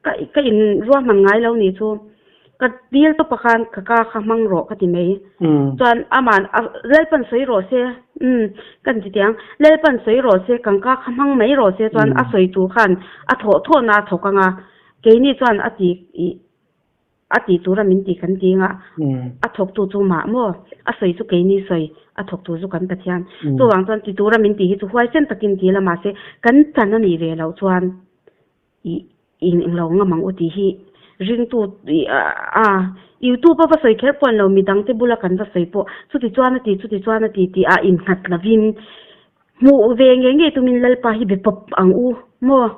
Ka ka in ruahman ngai lo ni chu ka dil tawp a khan ka ka kha hmang rawh ka ti mai. Chuan aman a Lalpan sawi rawh se umm kan ti tiang Lalpan sawi rawh se kan ka kha hmang mai rawh se chuan a sawi tur khan a thawh thawhna a thawk ang a keini chuan a ti ih a ti tura min ti kan ti anga a thawktu chu mah maw a sawi chu keini sawi a thawktu chu kan Pathian. Chuvang chuan ti tura min ti hi chu huaisen takin ti la mahse kan chan a nih ve loh chuan I eng lo ngam ang u tih hi ringtu a youtube a va sawi kher pawh an lo midang te bula kan va sawi pawh chuti chuan a ti chuti chuan a ti tih a innghat lovin hmuh ve ngei ngei tumin Lalpa hi be pawp ang u maw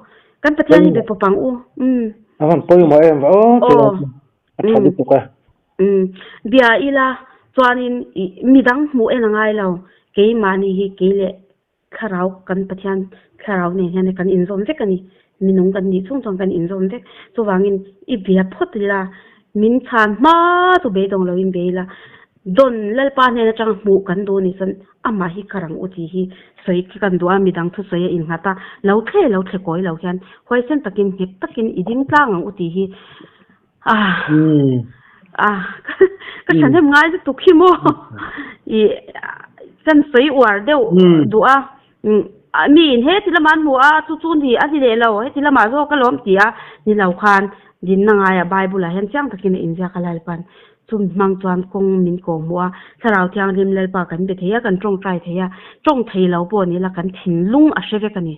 kan Pathian hi be pawp ang u umm. A van pawimawh em va aw chu a tha lutuk a. Umm bia ila chuanin midang hmuh en a ngai lo keimahni hi kei leh Thlarau, kan Pathian thlarau nen hian kan inzawm vek a ni. Minung kan nih chhung chuan kan inzawm vek. Chuvangin i bia phawt ila, min chhan hma chu beidawng loin be ila, Don Lalpa hnen atanga hmuh kan duh ni chuan amah hi ka rang u tih hi sawi khi kan duh a, midang thusawi a innghat a, lo thle lo thle kawi lo hian huaisen takin nghet takin i ding tlang ang u tih hi Ah, ah, ka thahnem ngai lutuk hi maw? I kan sawi uar deuh duh a, mi in heti lamah an hmu a, chu chu ni a ni leh lo, heti lamah zawk alawm ti a, ni lo khan dinna ngaia Bible ah hian chiang takin a inziak a Lalpan chumi hmang chuan kawng min kawh hmuh a, Thlarau Thianghlim Lalpa kan be thei a, kan tawngtai thei a, tawng thei lo pawh ni la kan thinlung a hre vek a ni.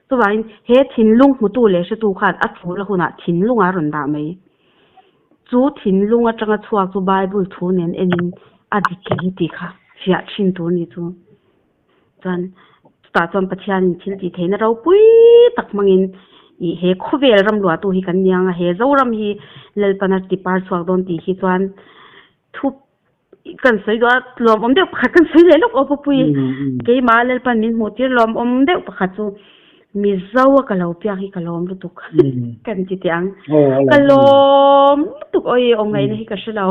Chuvangin he thinlung hmutu leh hretu khan a thul a hunah thinlung a rawn dah mai. Chu thinlung atanga chhuak chu Bible thu nen enin a dik em tih kha fiah thin tur ni chu. Chuan chutah chuan Pathianin thil tih theihna ropui tak hmangin ih he khawvel ram luahtu hi kan niang a, he Zoram hi Lalpana tipar chhuak dawn tih hi chuan thu Kan sawi duh a, lawmawm deuh pakhat kan sawi leh lawk aw Pupui. Keimah Lalpan min hmuh tir lawmawm deuh pakhat chu Mizo a ka lo piak hi ka lawm lutuk kan ti teh ang. Ka lawm lutuk awi awm ngaihna hi ka hre lo.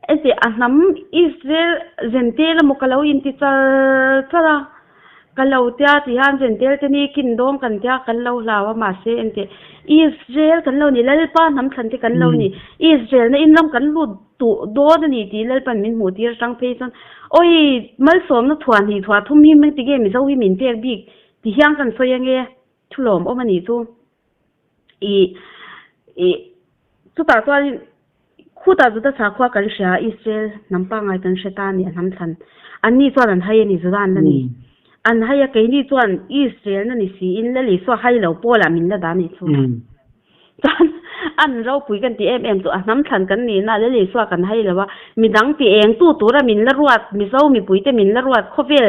Heti a hnam Israel Zentel emaw ka lo inti char char a. Ka lo tia ti hian Zentel te ni kin dawng kan tia kan lo hlau a mahse engteh Israel kan lo ni Lalpa hnam thlan te kan lo ni Israel na in ram kan lut duh dawn a ni tih Lalpan min hmuh tir atang phei chuan awi malsawmna thuah hnih thuah thum hi engtinge Mizo hi min pek bik ti hian kan sawi ange thu lawmawm a nih chu i i chutah chuan Khutah Juda sakhua kan hria a, Israel hnam pangngai kan hre ta a ni, a hnam thlan. Anni chuan an hai a ni, Juda an la ni. An hai a, keini chuan Israel na ni siin Lal Isua hai lo Paula min la dah a nih chu. Chuan an ropui kan ti em em chu, a hnam thlan kan nihna Lal Isua kan hai lo a, midang ti eng tu tura min la ruat, Mizo mipuite min la ruat, khawvel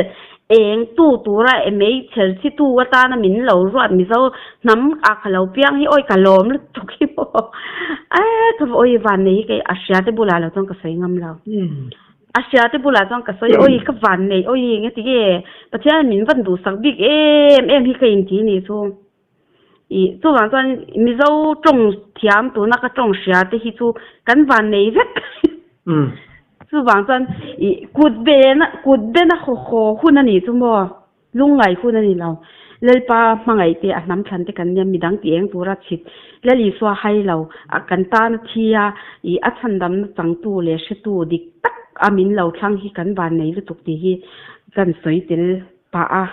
eng tu tura mei chher chhi tu atana min lo ruat Mizo hnam a ka lo piang hi awi ka lawm lutuk hi maw e ka va awi van nei hi kei a hria te bulah lo chuan ka sawi ngam lo a hria te bulah chuan ka sawi awi ka van nei awi nge ti nge Pathian min van duhsak bik em em hi ka inti nih chu i chuvang chuan Mizo tawng thiam tuna ka tawng hria te hi chu kan van nei vek. Chuvang chuan i kut bena kut bena haw haw hun a nih chu maw lungngai hun a ni lo. Lalpa hmangaih te a hnam thlan te kan nia midang ti eng tura chhit Lal Isua hai lo a kan tan a thi a i a chhandamna changtu leh hretu dik tak a min lo thlang hi kan van nei lutuk tih hi kan sawi tel pah a.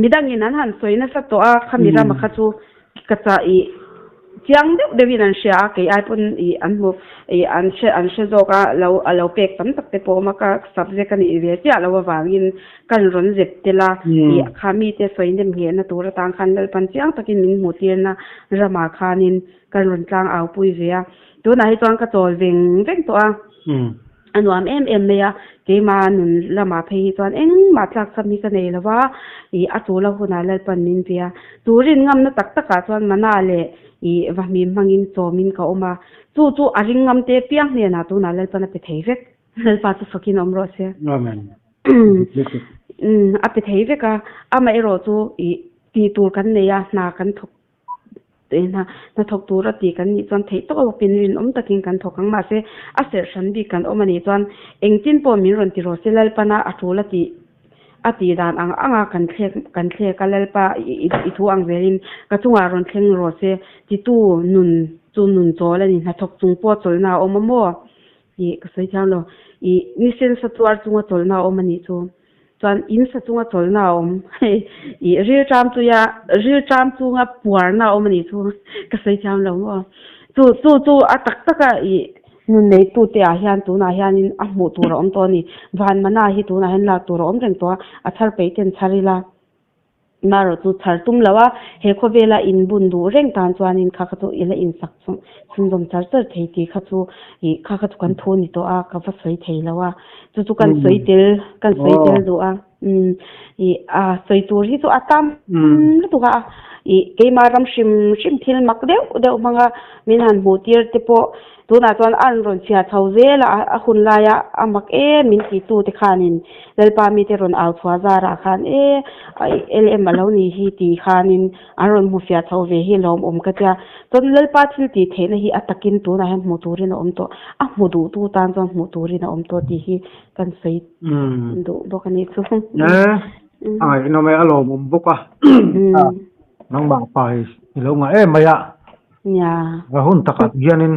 Midangin an han sawi nasa tawh a khami rama kha chu Ka chah i chiang deuh deuhin an hria a, kei ai pawn i an hmu i an hre an hre zawk a, lo a lo pek tam tak te pawh a awm a, ka subject a nih ve chiah loh avangin kan rawn zep tel a, i kha mite sawi nem nghehna tur atang khan Lalpan chiang takin min hmuh tirna ramah khanin kan rawn tlang au pui ve a, tunah hi chuan ka chawl veng veng tawh a. A nuam em em mai a, keimah nun lamah phei hi chuan engmah tlak cham hi ka nei lo va, ih a tul a hunah Lalpan min ve a. Turin ngamna tak takah chuan mana leh I vahmim hmangin chawmin ka awm a, chu chu a ring ngam te piang hnenah tunah Lalpan a pe thei vek. Lalpa chu fakin awm rawh se. Amen. Umm a pe thei vek a, amaherawh chu i tih tur kan nei a, hna kan thawk hna thawk tur a tih kan nih chuan theih tawk awkin rinawm takin kan thawk ang. Mahse a serh hran bik kan awm a nih chuan engtin pawh min rawn ti rawh se Lalpana a tul a tih A tih dan ang anga kan thlek kan thlek a, Lalpa i i thu ang zelin ka chungah rawn thleng rawh se titu nun chu nun chawl a ni. Hnathawk chung pawh chawlhna a awm a maw? Ih ka sawi thiam lo. Ih nisen sa tuar chunga chawlhna a awm a nih chu. Chuan in sa chunga chawlhna a awm. Ih rilṭam tuia rilṭam chunga puarna a awm a nih chu. Ka sawi thiam lo maw? Chu chu chu a tak taka ih Nun neitute ah hian tunah hianin a hmuh tur a awm tawh a ni. Van mana hi tunah hian lak tur a awm reng tawh a, a chhar peih ten chhar ila. Marawh chu chhar tum lo a, he khawvela in bun duh reng tan chuanin kha kha chu i la insak chhunzawm char char thei tih kha chu ih kha kha chu kan thu ni tawh a, ka va sawi thei lo a. Chu chu kan sawi tel kan sawi tel duh a. Umm ih a sawi tur hi chu a tam lutuk a, ih keimah ram hrim hrim thil mak deuh deuh hmanga min han hmuh tir te pawh tunah chuan a rawn chhia chho zel a, a hun laia a mak em min ti tu te khanin Lalpa mite rawn au chhuah zarah khan e LM a lo nih hi tih khanin an rawn hmu fiah chho ve hi lawmawm ka tia. Chuan Lalpa thil tih theihna hi a takin tunah hian hmuh turin a awm tawh, a hmu duhtu tan chuan hmuh turin a awm tawh tih hi kan sawi duh bawk a nih chu. E, a ngaihnawm e, a lawmawm bawk a. Nangmah pa hi i lo ngah em mai a. Nia. A hun takah hianin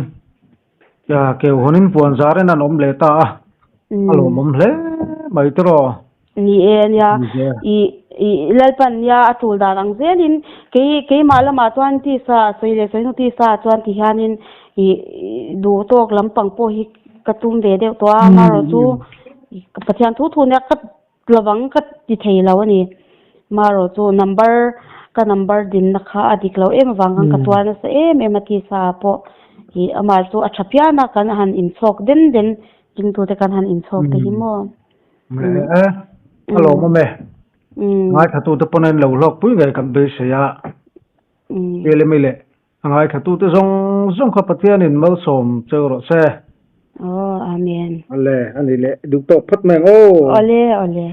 keu hawnin puan zarin an awm leh ta a. A lawmawm hle mai tiraw. Ni e a nia. I i Lalpan nia a tul dan ang zelin kei keimah lamah chuan tisa sawi leh sawi hnu tisa chuan ti hianin i duh tawk lampang pawh hi ka tum ve deuh tawh a, amaherawh chu Pathian thu thu nia ka lovang ka ti thei lo a ni. Amaherawh chu number ka number dinna kha a dik lo em avang khan ka tuar nasa em em a tisa ah pawh ih amaherawh chu a tha phian a kan han inchhawk den den ringtute kan han inchhawk te hi maw. E a lawmawm e. Ngaithlatute pawn a inlo hlawkpui ngei kan beisei a. Kelemi leh A ngaithlatute zawng zawng kha Pathianin malsawm cheu rawh se. Aw, Amen. Ale, a ni leh duh tawk phawt mai ang aw. Awle, awle.